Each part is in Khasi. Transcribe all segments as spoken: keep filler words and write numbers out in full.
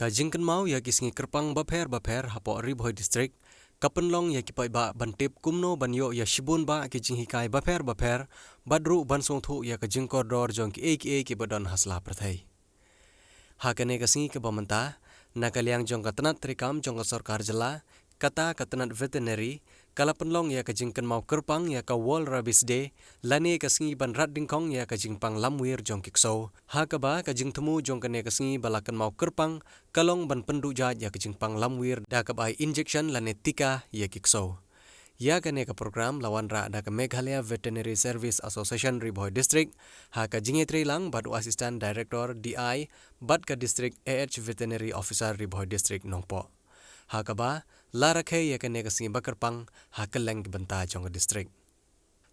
Ka jingkynmaw ïa ki sngi kyrpang bapher bapher hapoh Ri Bhoi District ka pynlong ïa ki paidbah ban tip kumno ban ïoh ïa shibun bah ki jinghikai bapher bapher, bad ruh ban sngewthuh ïa ka jingkordor jong kiei kiei kiba don ha sla pyrthei. Ha kane ka sngi kaba mynta, na ka liang jong ka tnat treikam jong ka sorkar jylla, kata ka tnat veterinary, ka la pynlong ïa ka jingkynmaw kyrpang ïa ka World Rabies Day, lane ka sngi ban rat dyngkhong ïa ka jingpang lamwir jong ki ksew. Ha kaba ka jingthmu jong kane ka sngi ba la kynmaw kyrpang ka long ban pynduh jait ïa ka jingpang lamwir da kaba ai injection lane tika ïa ki ksew. Ïa kane ka program la wanrah da ka Meghalaya Veterinary Service Association Ri Bhoi District, ha ka jingïatreilang bad u Assistant Director D I bad ka District A H Veterinary Officer Ri Bhoi District Nongpoh. Ha kaba la rakhe ïa kane ka sngi ba kyrpang ha kylleng ki bynta jong ka district.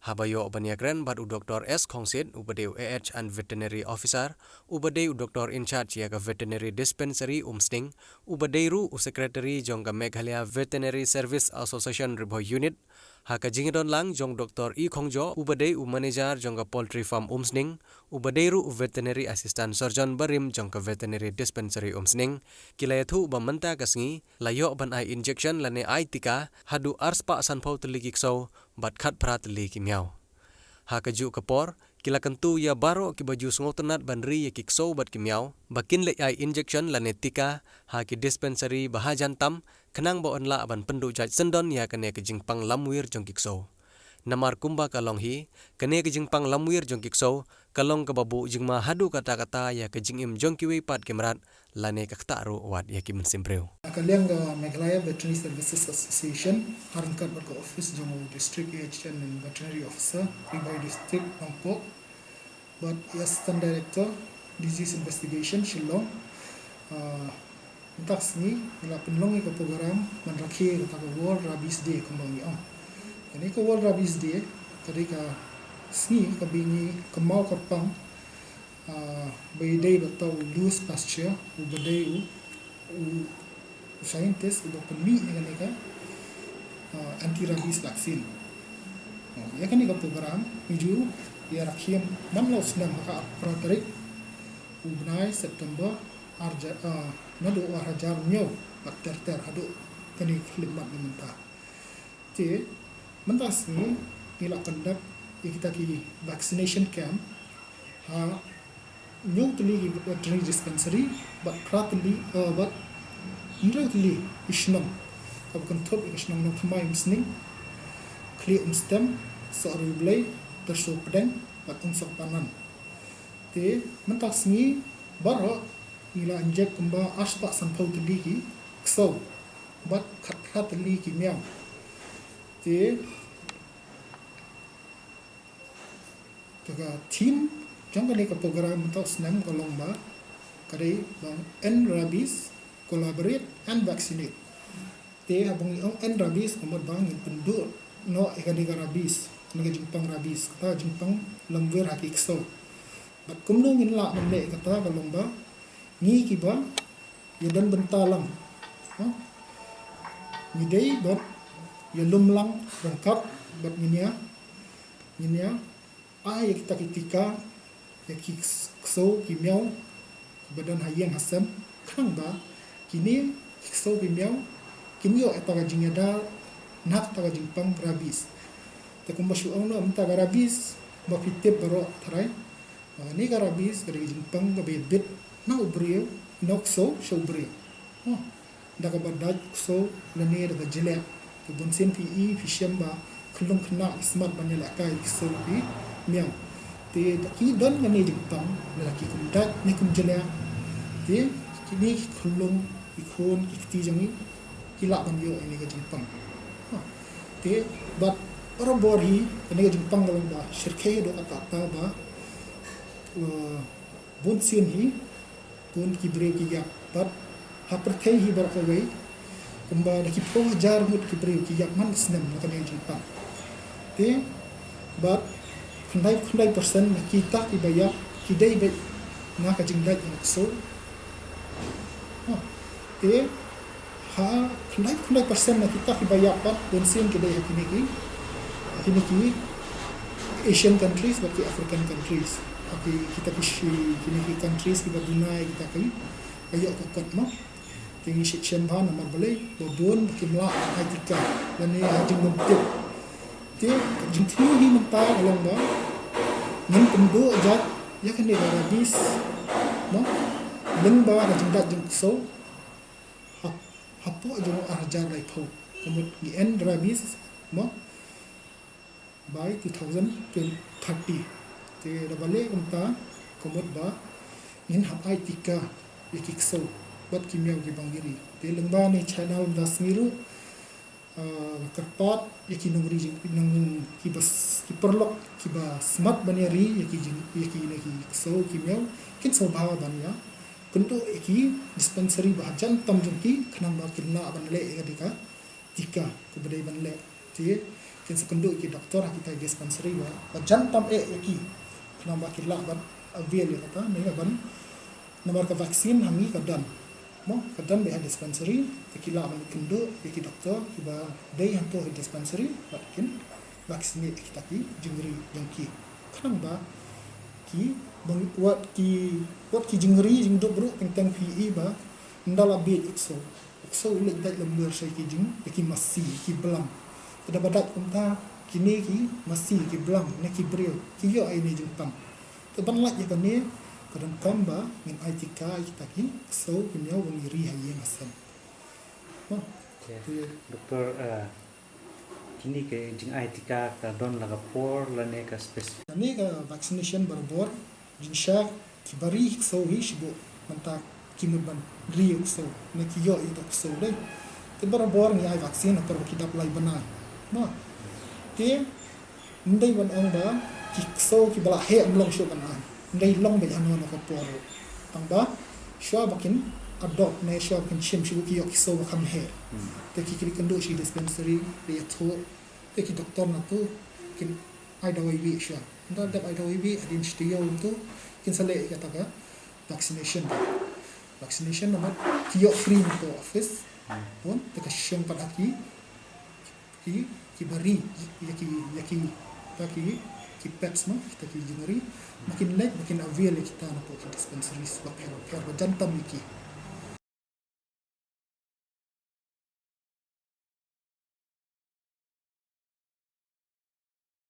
Haba ïoh ban ïakren bad u Doktor S Khongsit, uba dei u A H and Veterinary Officer, uba dei u Doktor in charge ïa ka Veterinary Dispensary Umsning, uba dei ruh u Secretary jong ka Meghalaya Veterinary Service Association Ri Bhoi Unit, ha ka jingdon lang jong Doktor E Khongjo, uba dei u Manager jong ka Poultry Farm Umsning, uba dei ruh u Veterinary Assistant Surgeon barim jong ka Veterinary Dispensary Umsning, ki la ïathuh ba mynta ka sngi la ïoh ban ai injection lane ai tika haduh arspah sanphew tylli ki ksew bad khatphra tylli ki miaw. Ha kajuh ka por, ki la kyntu ïa baroh kiba ju sngewtynnat ban ri ïa ki ksew bad ki miaw ba kin leit ai injection lane tika ha ki dispensary ba hajan tam, khnang ba yn lah ban pynduh jait syndon ïa kane ka jingpang lamwir jong ki ksew. Namar kumba ka long hi, kane ka jingpang lamwir jong ki ksew ka long kaba buh jingma haduh katta katta ïa ka jingim jong kiwei pat ki mrad, lane ka ktah ruh wat ïa ki mynsiem briew. Na ka liang ka Meghalaya Veterinary Services Association, ha ryngkat bad ka office jong u District A H and Veterinary Officer, Ri Bhoi District, Nongpoh, bad Assistant Director, Disease Investigation, Shillong, ah, mynta ka sngi ngi la pynlong ïa ka program ban rakhe ïa kata ka World Rabies Day kumba ngi ong. Kane ka World Rabies Day ka dei ka sngi kaba ngi kynmaw kyrpang, ah, ba ïadei bad uta u Louis Pasteur, uba dei u, u, u scientist uba pynmih ïa kane ka, ah, anti-rabies vaccine. Ah, ïa kane ka program ngi ju ïa rakhe man la u snem ha ka arphew phra tarik u bnai September, ar hajar, ah, naduh ar hajar hynñiew bad ter ter haduh kane ka khyllipmat mynta. Te mynta ka sngi ngi la conduct ïa kita ki vaccination camp ha hynñiew tylli ki veterinary dispensary bad phra tylli, eh, bad hynriew tylli ki shnong, kaba kynthup ïa ka shnong Nongthymmai Umsning, Khlieh Umstem, Sohriewblei, Tyrso Pdeng bad Umsning Panan. Te mynta ka sngi baroh ngi la inject kumba arspah sanphew tylli ki ksew bad khatphra tylli ki miaw. Te, te ka theme jong kane ka program mynta u snem ka long ba ka dei ba end rabies, collaborate and vaccinate. Te haba ngi ong end rabies ka mut ba ngin pynduh noh ïa kane ka rabies, kane ka jingpang rabies, kata ka jingpang lamwir ha ki ksew. Bad kumno ngin lah ban leh ïa kata ka long ba ngi kiba ïa don bynta lang, ha? Ngi dei ban ïa lum lang ryngkat bad ngin ïa, ngin ïa ai ïa kita ki tika ïa ki ksew ki miaw kiba don ha ïing ha sem, khnang ba kine ki ksew ki miaw kin ïoh ïa kata ka jingïada na kata ka jingpang rabies. Te kumba shu ong noh mynta ka rabies ba phi tip baroh tharai, ah, kane ka rabies ka dei ka jingpang kaba ïabit na u briew, na u ksew sha u briew. Oh. Da kaba dait ksew lane da ka jleh. Te bunsien phi i phi shem ba khyllung khynnah ki smat ban ïalehkai ki ksew ki miaw. Te da ki don kane jingpang, lada ki kum dait ne kum jleh, te kine ki khyllung, ki khun, ki kti jong ngi ki lah ban ïoh ïa kane ka jingpang. Ha. Te bad barabor hi kane ka jingpang ka long ba shyrkhei haduh katta katta ba, eh, bunsien hi bun ki briew ki ïap, bad ha pyrthei hi baroh kawei kumba da ki phew hajar ngut ki briew ki ïap man snem na kane ka jingpang. Te bad khyndai, khyndai percent na kita kiba ïap ki dei beit na ka jingdait ïa u ksew. Ha. Te ha khyndai, khyndai percent na kita kiba ïap pat bunsien ki dei ha kine ki, ha kine ki Asian countries bad ki African countries. Ha ki, kita ki shi, kine ki countries kiba duna ïa kita ki, ka ïoh ka kot mo. Te ngi shem bha namar balei ba bun ba kim lah ai tika lane ha jingbymtip. Te jingthmu hi mynta ka long ba ngin pynduh jait ïa kane ka rabies, mo, lyngba ka jingdait jingksew ha, hapoh jong u ar hajar laiphew. Ka mut ngi end rabies, mo, by two thousand thirty. Te da balei kumta, ka mut ba ngin hap ai tika ïa ki ksew bad ki miaw kiba ngi ri. Te lyngba ne channel mynta sngi ruh, ah, kyrpad ïa ki nongri jing, nong ki bas, ki paralok kiba smat ban ïa ri ïa ki jing, ïa ki ne ki ksew ki miaw, kin sngewbha ban ïa kynduh ïa ki dispensary ba hajan tam jong ki khnang ba kin lah ban leh ïa ka tika kaba dei ban leh. Te kin sa kynduh ïa ki doktor ha kita ki dispensary ba, ba jan tam eh ïa ki khnang ba ki lah ban avail ïa kata ne ban, namar ka vaccine ha ngi ka don, mo, ka don beit ha dispensary. Te ki lah ban kynduh ïa ki doktor kiba dei hangto ha dispensary bad kin vaccinate ïa kita ki jingri jong ki khnang ba ki bang, wat ki, wat ki jingri jingdup ruh teng teng phi i ba ynda la bieit u ksew, u ksew u leit dait lem wer sha ki jing, ïa ki masi, ïa ki blang. Te da ba dait kumta kine ki masi, ki blang ne ki briew ki ïoh ïa ine i jingpang. Te ban lait ïa kane ka donkam ba ngin ai tika ïa kita ki ksew ki miaw ba ngi ri ha ïing ha sem. Mo. Okay. Te doktor, eh, kine ki jingai tika ka don la ka por lane ka specific? Kane ka vaccination barabor jingshisha kiba ri ksew hi shibun mynta ki mut ban ri u ksew ne ki ïoh ïa u ksew dei. Te barabor ngi ai vaccine ha por ba ki dap lai bnai. Mo. Te ym dei ban ong ba ki ksew kiba la heh ym long shuh ban ai. Ym dei, long beit hano hano ka por ruh. Tang ba shuwa ba kin adopt ne shuwa ba kin shim shuh ki ïoh ki ksew ba kham heh. Hmm. Te ki, ki kynduh sha ki dispensary, ki ïathuh. Te ki doktor na tu kin ai dawai beit shuwa. Ynda dep ai dawai beit, hadien shi taïew tu kin sa leh ïa kata ka vaccination. Vaccination namar ki ïoh free na ka office. Hmm. Bun, te ka shong pat ha ki ki, kiba ri ïa ki, ïa ki, ïa ki, ki pets, mo, kita ki jingri, ba kin leit, ba kin avail ïa kita napoh ki dispensaries bapher bapher ba jan tam ïa ki.